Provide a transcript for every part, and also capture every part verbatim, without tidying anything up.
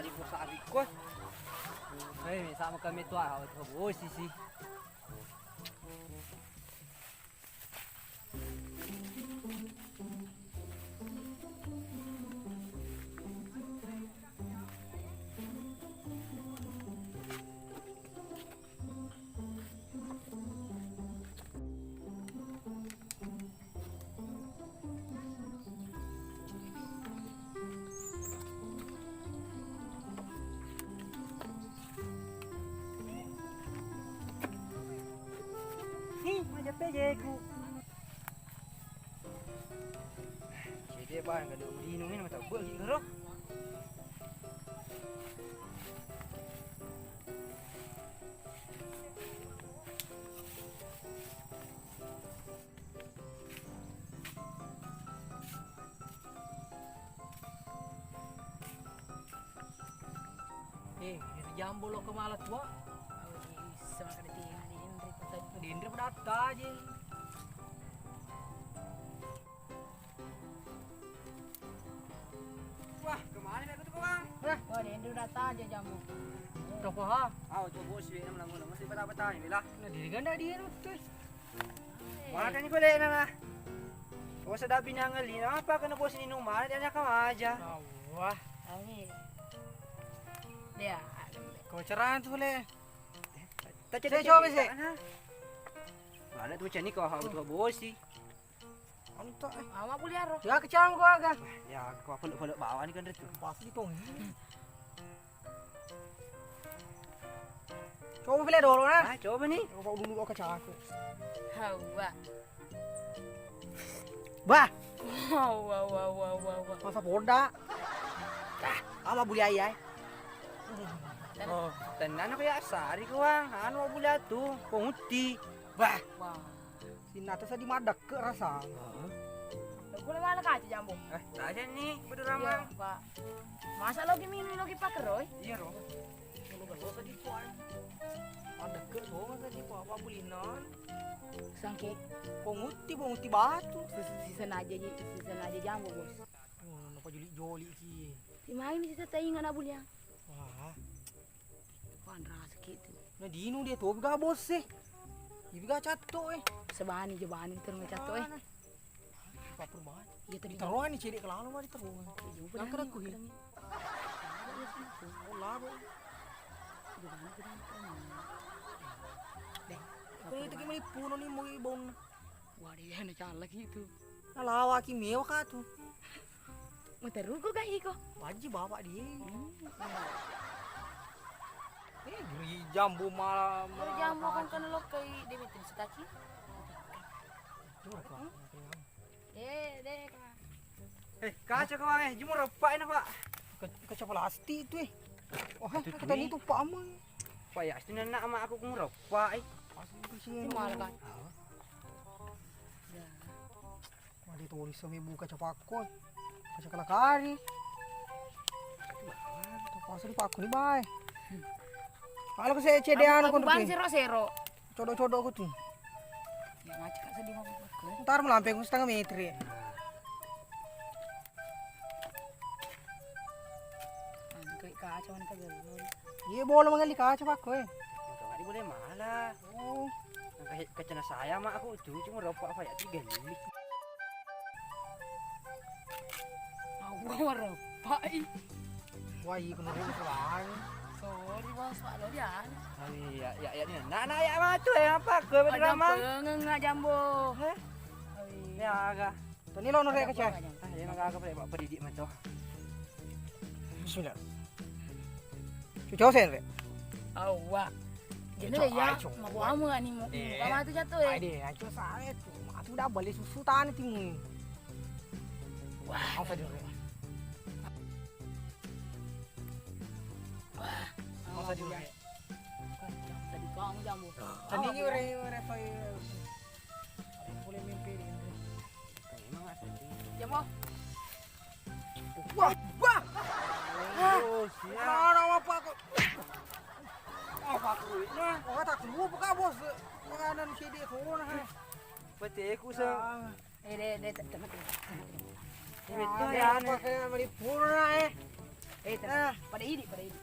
Ibu sapi ko. Hei, sama kami tu ah, tu bosi sih. Hi, maja pejeku. Cede bang, kada urinung ini mata gua gitu, Bro. Eh, ini jambu lo kemala tua. Oh, bisa makan di, di Indri kota. Di Indri pada atta aja. Wah, kemana aku tuh, Bang? Wah, di Indri udah atta aja jambu. Coba ha. Aw, coba sih, nama lagu nama sih, pada apa tanya, Bila? Nah, diri ganda dia tuh. Makanya kau lihat nana. Kau sedap binangan lina apa kena bos ini numa dia nyakam aja. Wah. Amin. Dia. Kau cerah tuh le. Tak Saya coba sih. Mana tuh cani kau hau tuh bosi. Untuk eh. Ama kuliah ro. Ya kecang gua aga. Ya kau peluk-peluk bawah ni kan itu. Pasti tong. Coba pilih dulu nah. Ah, coba nih. Coba dulu kau kecang aku. Hawa. Bah. Hawa, wa, wa, wa, wa. Masa poda. Ah, ama buli ayai. Oh, tenang aku ya sari kuang. Anu buli atu, penguti. Bah. Wah. Sinata sadi maddekke rasa. Kule mala kaca jambu. Eh, aja nih, betul ramang. Iya, Pak. Masa logi mimi logi pakeroi? Iya, ro. Kalau gak usah di kuai. Maddekke, oh, tadi apa bulinan? Sangke. Ponguti, ponguti batu. Sisen aja ji, sisen aja jambu, Bos. Oh, napa joli-joli ki. Di mana ini kita taingan abu liang? Wah. Panrasa kitu. Na dinu dia tobi ga bos e. Ibi ga catto e. Sebani je bani terus catto e. Kapur banget. Iya tadi. Ditaruhan nih cedek kelalo mah ditaruhan. Iya, yang kena kuhi. Oh labo. Deh. Aku itu gimana puno nih mau ibon. Wah dia na cala kitu. Nalawaki mewa ka tu. Materuko ga iko? Wajib bapak dia. Eh, duri jambu malam. Duri jambu kan kena lokai dia betul setaci. Eh, deh. Eh, kaca kau eh, jumur apa ini pak? Kaca plastik itu eh. Wah, kata itu pak aman. Pak ya, itu nenek sama aku kumur apa eh? Malah kan. Magi tulis sama ibu kaca pakko. Kaca kelakari. Pasal pakko ni bae. Kalau ke saya cede anu kon sero-sero. Codo-codo aku tuh. Ya macet kan sedih mau pakko. Ntar melampeng setengah meter ya. Angkai kaca mana kagak. Iya boleh mengali kaca pakko eh. Maka boleh malah. Oh. Nang kahe-, kacana saya ma aku cucu meropak apa ya tiga lili. Aku meropak i. Wah, iya kena rumus lain. Sorry bos, pak lo dia. Oh iya, ya ya ni. Nah, nah ya matu ya apa? Gue betul ramang. Pengen nggak jambo. Heh? Oh iya. Ya aga. Toni lo nore kaca. Ah, ya maka aga pada pak pendidik metu. Bismillah. Cucau sen re. Awa. Jadi ya, mau kamu ani mau. Kamu itu jatuh ya. Ade, aco saya tuh. Aku udah balik susu tani timu. Wah, apa dulu? Apa dulu? Tadi kamu jambu. Tadi ini ore ore fai. Boleh mimpi ini. Memang asli. Jambu. Wah, wah. Oh, siap. Nah, nah, apa kok? Apa aku? Nah, oh, tak keluar apa kak bos? Makanan sih dia corona. Pete aku se. Eh, deh, deh, teman-teman. Itu ya, pakai melipur eh. Eh, tenang. Pada idi, pada idi.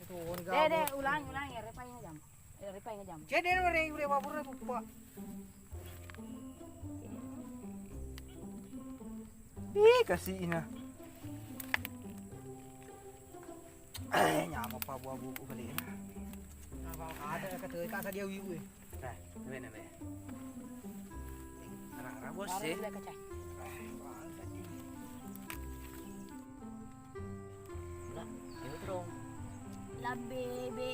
Itu orang gabut. Deh, deh, ulangi, ulangi. Repai ngejam. Eh, repai ngejam. Cedde, ure, ure, wabura, lupa. Ih, kasih ina. Eh, nyamuk pa buah buku kali ya. Apa ada kata kasa dia wiu, eh. Nah, ini, ini. Arah-arah bos sih. Nah, ini terus. Labbe be,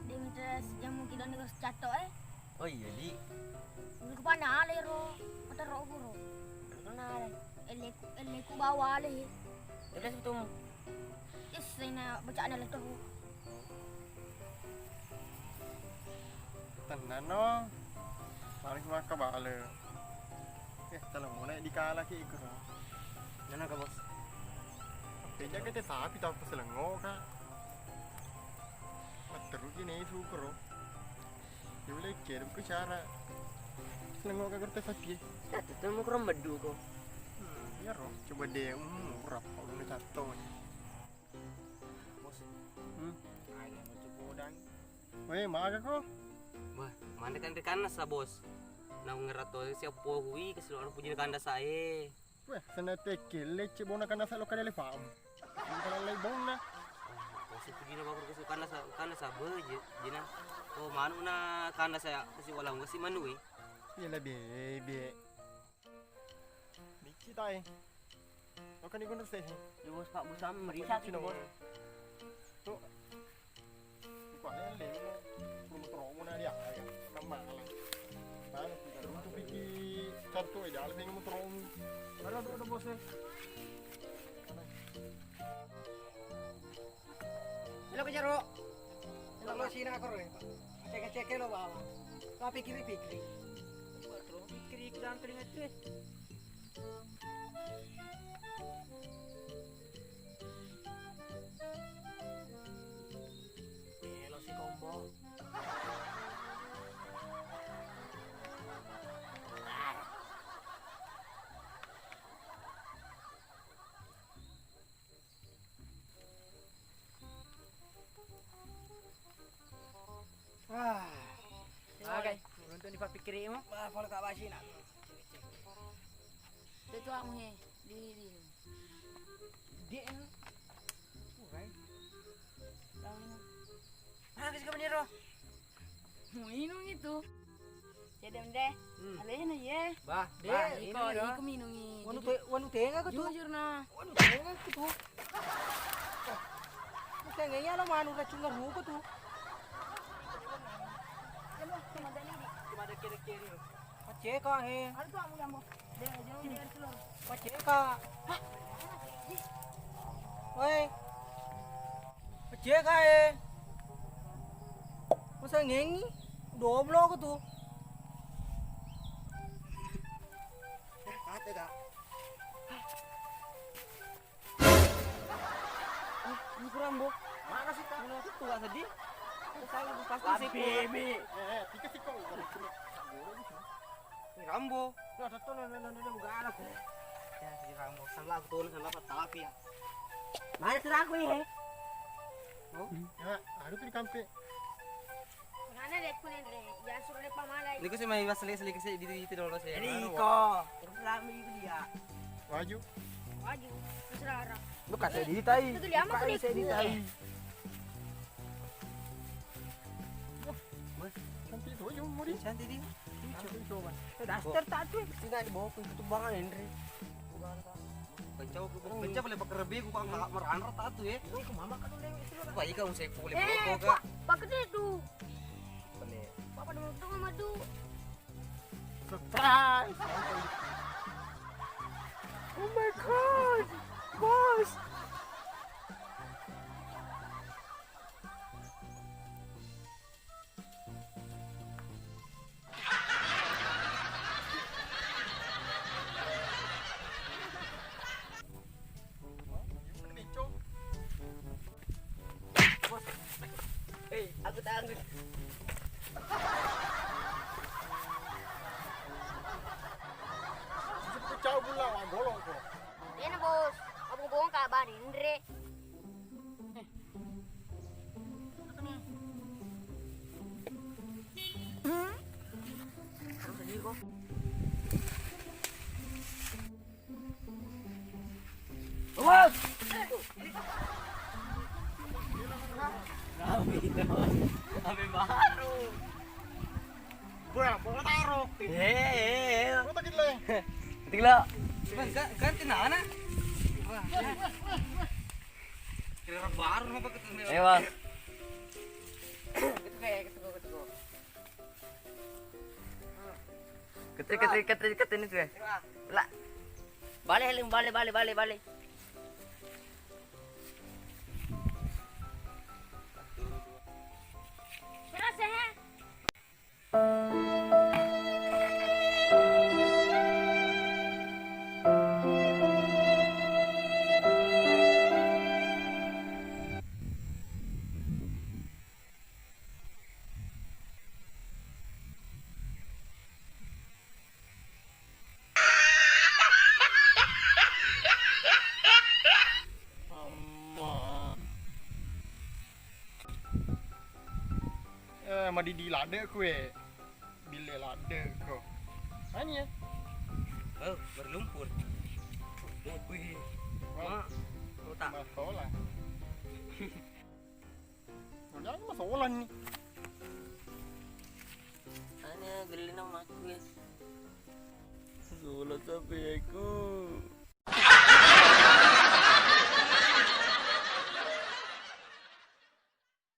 de' mita jamu kita nih, Bos, catok, eh. Oh iya, Di. Ini kepala ale ro, kata ro guru. Kepala ale. Eleku, eleku bawa ale. Ele situ. Yes, saya nak baca ale terus. Tenang no. Paling maka bale. Eh, tolong mulai dikalaki ikut. Nana ka, Bos. Peja kete sapi tau selengok ka. Matteru ki ne sukro. Yule kirim ku cara. Selengok ka kertas sapi. Ya, tetemu kurang bedu ko. Hmm, iya ro. Coba deh, hmm, kurang. Kalau udah jatuh. Bos. Hmm. Ayo, mau coba udang. Weh, maga ko? Wah, mana kan kanna sa, Bos. Nang ngerato siapa hui ke seluruh puji kanna sa, eh. Weh, sana tekil lecce bona kanna sa lo kada le paham. Kalau lai bona. Oh, Bos, puji na bagus ke kanna sa, kanna sa be je, jina. Oh, manu na kanna sa kasi walang kasi manu, eh. Iya lah, bebe. Dikit ae. Oke, ni guna sih. Di bos, Pak, bos, sama merica gitu, bos. Tuh. Bukan lele. Belum terowongan dia, ya. Nama lah. Mana kita dulu tuh pikir satu aja, alih yang mau terowongan. Baru tuh, udah, bos, ya. Melo ko jaro. Melo ko sina ko re. Cek-cek lo bawa. Tapi kiri pikir. Terus pikir ikut angkring itu. Melo si kombo. Ah. Oke, untuk dipapikkirimu. Wah, kalau tak basi nak. Itu kamu he, di di. Dia. Oke. Tahu ini. Ah, kasih kamu nih, Ro. Muinung itu. Cedde mende. Hmm. Alena ye. Bah, de, bah, iko, ini iko minungi. Wanu te, wanu tenga ko tu. Jujur na. Wanu tenga ko tu. Bukan ngenya lo manu racun ngaru ko tu. Cuma ada kiri-kiri. Paceka he. Ada tu amu jambo. Paceka. Woi. Paceka e. Masa ngengi? Doblo aku tuh. Kata kak. Ah, ini kurang, Bo. Mana sih, Kak? Mana sih, tuh, Kak, sedih? Aku sayang, aku pasti sih, Bo. Bebe. Eh, eh, tiga sih, kok. Ini Rambo. Nah, satu, nah, nah, nah, nah, nah, bukan aku. Ya, si Rambo. Salah aku tuh, salah apa, tapi ya. Mana sih aku ini, he? Oh? Ya, aduh, tuh di kampe. Mana dek kuning, dek? Jangan suruh dek pamalai. Ini aku sih main asli, asli, kasih di, di, di, dulu sih. Ini iko. Terus rame itu dia. Waju. Waju. Terus rara. Lu kasih di tai. Itu dia mah kuning. Saya di tai. Wah, cantik tuh, Jung, mau di. Cantik dia. Cantik, coba. Eh, daster tak tuh. Sini ada bawa itu banget, Henry. Kencau, kencau boleh pakai rebi, gua nggak meranrat tak tuh ya. Ini ke mama kan udah itu. Wah, ikan usai boleh. Eh, bawa kok, Kak. Pak, pakai itu. Boleh. Papa dulu tuh madu. Surprise. Oh my God, bos. Hei, aku tanggung. Pecah pula, wah, golok kok. Dena, bos. Aku bongkar badan, Indre. Bos. Abe baru. Bola, bola taro. Eh, eh, eh. Bola tak gila. Tinggal. Ganti nana. Kira baru apa ketemu? Eh, Bos. Gitu kayak gitu, gitu. Kete, kete, kete, kete ini tuh ya. Lah. Balik, Halim, balik, balik, balik, balik. Terus ya. Eh, madidi ladde' kue. Bille ladde' ko. Ani ya? Oh, berlumpur. Wih. Wah. Ma, otak. Masola. Jangan masola nih. Ani ya, geli nang aku ya. Sola sampai aku.